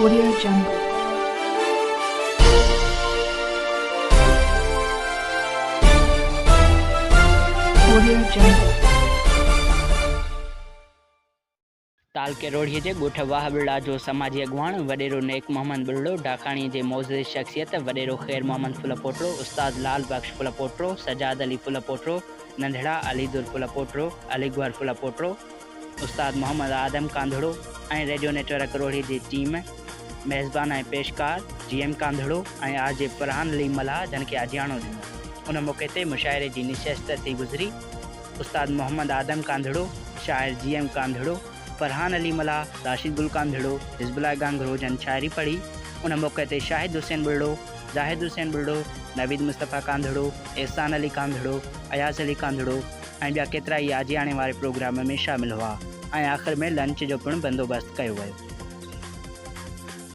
Audio Jungle. Audio Jungle. تعلقي روهڙي جي ڳوٺ واهه ٻرڙا جو سماجي اڳواڻ وڏيرو نيڪ محمد ٻرڙو، ڊاڪاڻي جي معزز شخصيت وڏيرو خير محمد ڦلپوٽرو، استاد لال بخش ڦلپوٽرو، سجاد علي ڦلپوٽرو، ننڍڙا علي در ڦلپوٽرو، علي گوهر ڦلپوٽرو، استاد Muhammad Adam Kandhro ۽ radio network Rohri جي ٽيم، ميزبان ۽ پيشڪار G M Kandhro ۽ R J Farhan Ali Mallah جن کي آجياڻو ڏنو. ان موقعي تي مشاعري جي نشست ٿي گذري. استاد محمد آدم ڪانڌڙو، شاعر جي ايم ڪانڌڙو، فرحان علي ملاح، راشد گل ڪانڌڙو، حزب الله گانگهرو جن شاعري پڙهي. ان موقعي تي شاهد حسين ٻرڙو، زاهد حسين ٻرڙو، نويد مصطفيٰ ڪانڌڙو، احسان علي ڪانڌڙو، اياز علي ڪانڌڙو ۽ ٻيا ڪيترائي آجياڻي واري پروگرام ۾ شامل هئا ۽ آخر ۾ لنچ جو پڻ بندوبست ڪيو ويو.